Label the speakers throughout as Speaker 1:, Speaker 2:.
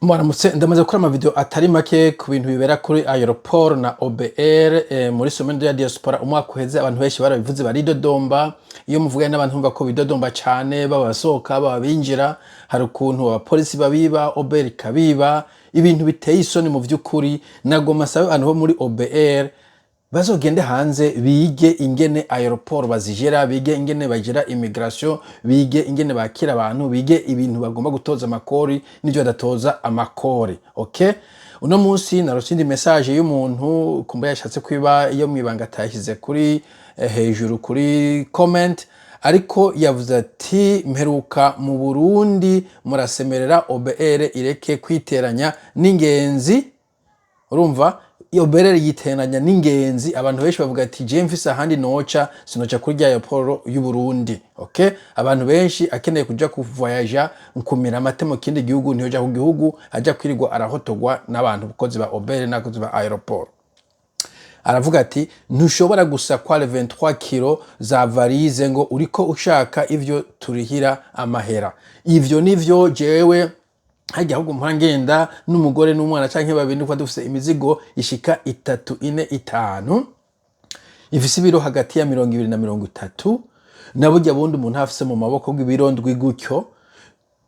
Speaker 1: Mwaramutse. Ndamaze gukora amavideo atari make ku bintu bibera kuri aéroport na OBR muri semaine de la diaspora. Umwaka uheze abantu benshi barabivuze, baridodomba. Iyo muvuganye n'abantu, bumva ko bidodomba cane, baba basohoka, baba binjira, hari ukuntu abapolisi babiba, OBR ikabiba, ibintu biteye isoni mu vy'ukuri. Nagomba nsabe abantu bo muri OBR bazogende hanze bige ingene aéroport bazigera, bige ingene bagira immigration, bige ingene bakira abantu, bige ibintu bagomba gutoza amakori n'ivyo badatoza amakori. Okay, uno munsi narose indi message y'umuntu, kumba yashatse kwiba iyo mwibanga, atayishyize kuri hejuru kuri comment, ariko yavuze ati: "Mperuka mu Burundi murasemerera OBR ireke kwiteranya n'ingenzi." Urumva, OBR yiteranya n'ingenzi. Abantu benshi bavuga ati: "Je mfise ahandi noca, sinoca kuri rya aéroport y'u Burundi." Okay, abantu benshi akeneye kuja kuvoyaja nkumira amate mu kindi gihugu, ntiyoja ku gihugu aja kwirirwa arahotogwa n'abantu, bakozi ba OBR n'abakozi ba aéroport. Aravuga ati: "Ntushobora gusa kwa 23 kilo za valise ngo uriko ushaka ivyo turihira amahera." Ivyo nivyo. Jewe harya ahubwo mpora ngenda n'umugore n'umwana canke babiri, nuko dufise imizigo ishika itatu, ine, itanu, ifise ibiro hagati ya 20 na 30, na burya bundi umuntu afise mu maboko bw'ibiro 7 gutyo,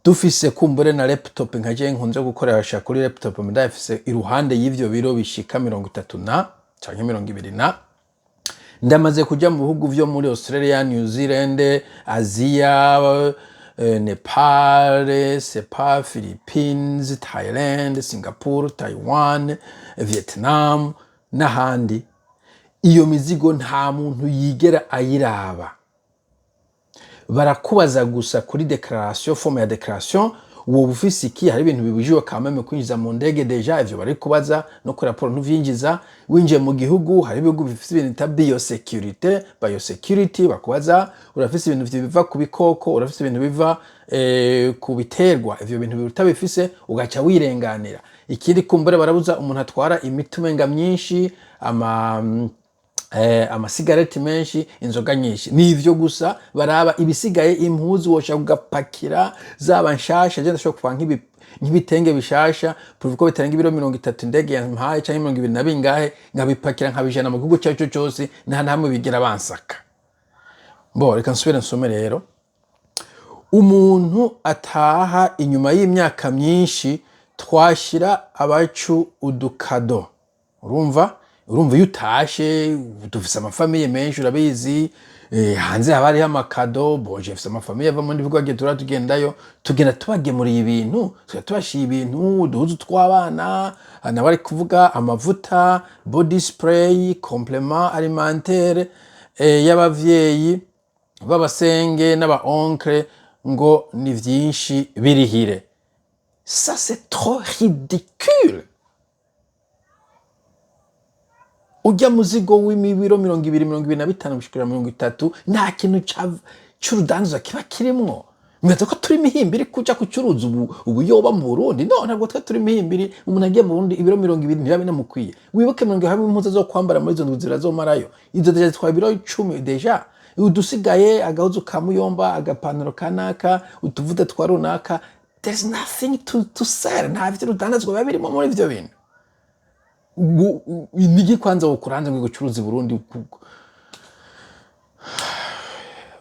Speaker 1: dufise kumbure na laptop, nka je nkunze gukoresha kuri laptop, ndayifise iruhande y'ivyo biro bishika 30 na canke 20. Na ndamaze kuja mu bihugu vyo muri Australia, New Zealand, Asia, Nepal, Sepa, Philippines, Thailand, Singapore, Taiwan, Vietnam n'ahandi. Iyo mizigo nta muntu yigera ayiraba. Barakubaza gusa kuri déclaration, forme ya déclaration: woba ufise iki? Hari ibintu bibujijwe kameme kwinjiza mu ndege déjà, ivyo bari kubaza no kuri raporo ntuvyinjiza. Winjiye mu gihugu, hari ibihugu bifise ibintu bita biosecurity. Biosecurity bakubaza: urafise ibintu biva ku bikoko? Urafise ibintu biva ku biterwa? Ivyo bintu utabifise ugaca wirenganira. Ikindi, kumbure barabuza umuntu atwara imiti umenga myinshi, amasigareti menshi, inzoga nyinshi. Ni ivyo gusa baraba. Ibisigaye, impuzu woshaka ugapakira zaba nshasha. Je ndashobora kupanga nk'ibitenge bishasha, pourvu ko bitarenga ibiro 30 indege yampaye, canke 20 na bingahe, nkabipakira nkabijana mu gihugu cyaco cyo cyose, nta na hamwe bigera bansaka. Bo reka nsubire nsome rero. Umuntu ataha inyuma y'imyaka myinshi, twashira abacu udukado. Urumva iyo utashe, dufise amafamille menshi, urabizi, hanze haba hariho amakado. Boje mfise amafamille ava mu bindi bihugu, agiye tura tugendayo, tugenda tubagemuriye ibintu, tugenda tubashiye ibintu, uduhuzu tw'abana, nawe ari kuvuga amavuta, body spray, complément alimentaire, y'abavyeyi b'abasenge n'aba oncle, ngo ni vyinshi birihire. Ça, c'est trop ridicule. Ujya muzigo w'imibiro 20, 25 gushikira 30, nta kintu c'urudandaza kiba kirimwo. Mwibaza ko turi imihimbiri kuja gucuruza ubu ubuyoba mu Burundi? No, ntabwo twe turi imihimbiri. Umuntu agiye mu Burundi, ibiro 20 ntibiba binamukwiye. Wibuke mirongo hamwe impuzu zo kwambara muri izo ndwi zirazomarayo, izo déjà zitwara ibiro 10 déjà. Udusigaye, agahuzu ka muyomba, agapantaro kanaka, utuvuta twa runaka, there's nothing to sell. Nta vy'urudandazwa biba birimo muri ivyo bintu. Nigi kwanza wokuranze ngo gucuruza i Burundi?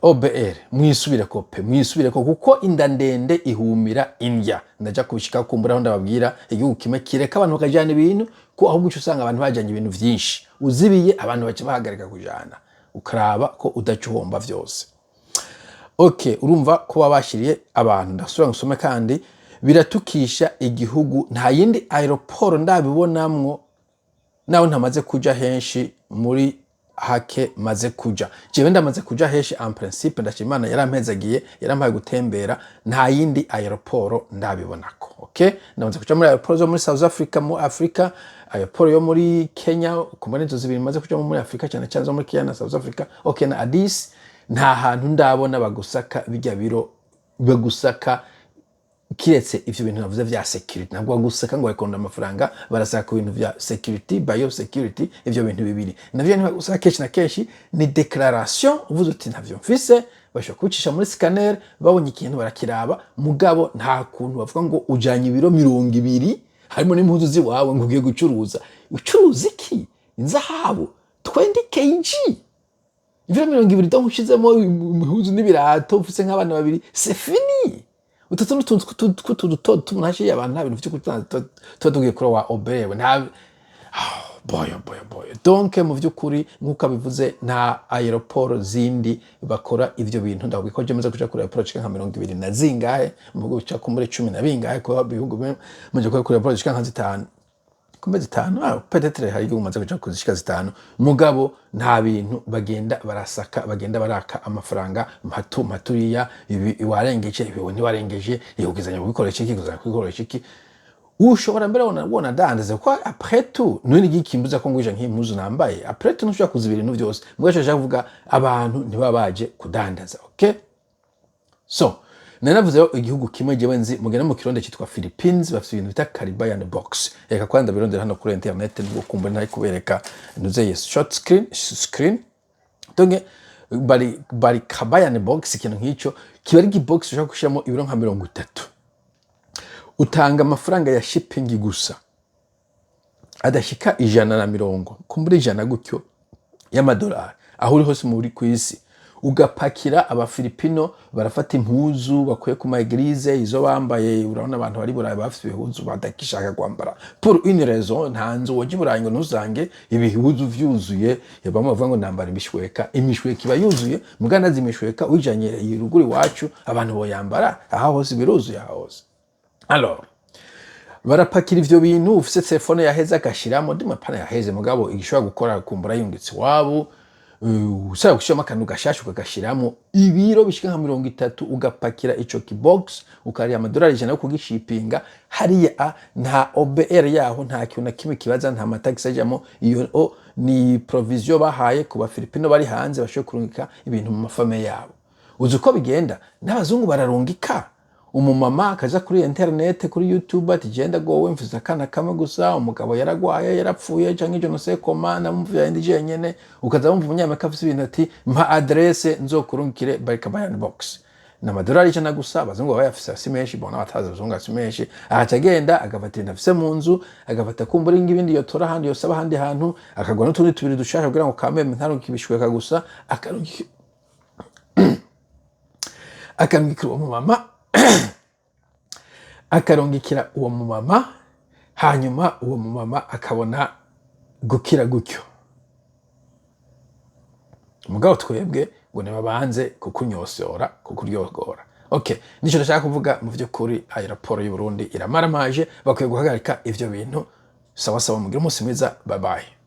Speaker 1: OBR, mwisubireko pe, mwisubireko, kuko inda ndende ihumira indya. Ndaja kubishika kumbura aho ndababwira igihugu kimwe kireka abantu bakajana ibintu, ko ahubwo uca usanga abantu bajanye ibintu vyinshi. Uzibiye, abantu baca bahagarika kujana, ukaraba ko udaca uhomba vyose. Okay, urumva ko baba bashiriye abantu. Ndasubira ngusome kandi: biratukisha igihugu. Nta yindi aéroport ndabibonamwo, nawe ntamaze kuja henshi. Muri hake maze kuja, jewe ndamaze kuja henshi en principe, ndashima Imana yarampezagiye, yarampaye gutembera, nta yindi aéroport ndabibonako. Okay, ndamaze kuja muri aéroport zo muri South Africa, mu Africa, aéroport yo muri Kenya, kumva nizo zibiri maze kuja muri Africa, cyane cyane zo muri Kenya na South Africa, okay, na Addis. Nta hantu ndabona bagusaka bijya biro bagusaka, kiretse ivyo bintu navuze vya security. Ntabwo bagusaka ngo bakonda amafaranga, barasaka ku bintu vya security, bio security. Ivyo bintu bibiri navyo ntibagusaka kenshi na kenshi, ni déclaration. Uvuze uti: "Ntavyo mfise," Bashobora kubicisha muri scanner, babonye ikintu barakiraba, mugabo nta kuntu bavuga ngo ujanye ibiro 20 harimo n'impuzu ziwawe ngo ugiye gucuruza. Ucuruza iki? Inzahabu 20 kg, ibiro 20, donc ushizemo impuzu n'ibirato, ufise nk'abana babiri, c'est fini. Utu tuntu tw'utuntu duto duto umuntu ashiye abantu, nta bintu vyo kutuba tuba tugiye kuri wa OBR, nta boyo boyo boyo. Donc mu vy'ukuri, nk'uko abivuze, nta aéroport zindi bakora ivyo bintu. Ndababwiye ko je maze kuja kuri aéroport zishika nka 20 na zingahe mu bihugu bica ku muri 10 na bingahe, kuba ibihugu bimwe muje kuri aéroport zishika nka zitanu, kumbe zitanu, peut-être hari igihugu maze kuja kuzishika zitanu, mugabo nta bintu bagenda barasaka, bagenda baraka amafaranga mpatu mpaturiya. Ibi warengeje, ibi ntiwarengeje, ikugizanya kubikoresha iki, kugizanya kubikoresha iki. Ushobora mbere wona dandaza, kuko après tout none igikimbuza ko ngwije nk'impuzu nambaye? Après tout ntushobora kuzibira ibintu byose. Mugabo ico nshaka kuvuga, abantu ntibaba baje kudandaza, okay? So nanavuze igihugu kimwe jewe nzi, mugenda mu kironde, cyitwa Philippines. Bafite ibintu bita Kabayan box. Reka kwanda birondera hano kuri internet, nubwo kumbura ntari kubereka nuzeye short screen. Donc bari Kabayan box, ikintu nk'icyo kiba ari box ushobora gushyiramo ibiro nka 30. Utanga amafaranga ya shipping gusa adashika 120, kumbura 100 gutyo y'amadolari, aho uri hose muri ku isi, ugapakira. Abafilipino barafata impuzu bakuye ku ma église, izo bambaye. Urabona abantu bari Burayi bafite ibihuzu badakishaka kwambara pour une raison. Nta nzu woja i Burayi ngo ntusange ibihuzu vyuzuye. Bamwe bavuga ngo nambara imishweka, imishweka iba yuzuye. Mugana imishweka wijanye ruguru iwacu, abantu boyambara aha hose, biruzuye aha hose. Alors barapakira ivyo bintu, ufise telefone yaheze agashiramo, ndimo pana yaheze mugabo igishobora gukora, kumbura yungitse iwabo, usaba gushiramo akantu gashasha ukagashiramo, ibiro bishika nka 30, ugapakira ico kibox, ukariha amadolari 100 yo kugishipinga hariya. Nta OBR yaho, nta kintu na kimwe kibaza, nta matagisi ajamo. Iyo ni provision bahaye ku Bafilipino bari hanze bashoboye kurungika ibintu mu mafame yabo. Uzi uko bigenda? N'abazungu bararungika. Umumama akaja kuri internet, kuri YouTube, ati: "Genda gowe, mfise akana kamwe gusa, umugabo yaragwaye, yarapfuye, canke je ne sais comment, namuvyaye ndi jenyene." Ukaza wumva umunyamerika afise ibintu ati: "Mpa adresse nzokurungikire Kabayan box." Ni amadolari 100 gusa. Abazungu baba bayafise, si menshi. Bona abatazi abazungu si menshi. Agaca agenda agafata ibintu afise mu nzu, agafata kumbura ibindi yotora ahandi, yosaba ahandi hantu, akagura n'utundi tubiri dushasha kugira ngo kameme ntarungike ibishweka gusa, akarungikira uwo mumama, akarungikira uwo mumama, hanyuma uwo mumama akabona gukira gutyo. Mugabo twebwe ngo nibabanze kukunyosora, kukuryogora. Okay, nico ndashaka kuvuga. Mu vy'ukuri aéroport y'u Burundi iramaramaje, bakwiye guhagarika ivyo bintu. Sawa sawa, mugire umunsi mwiza, bye bye.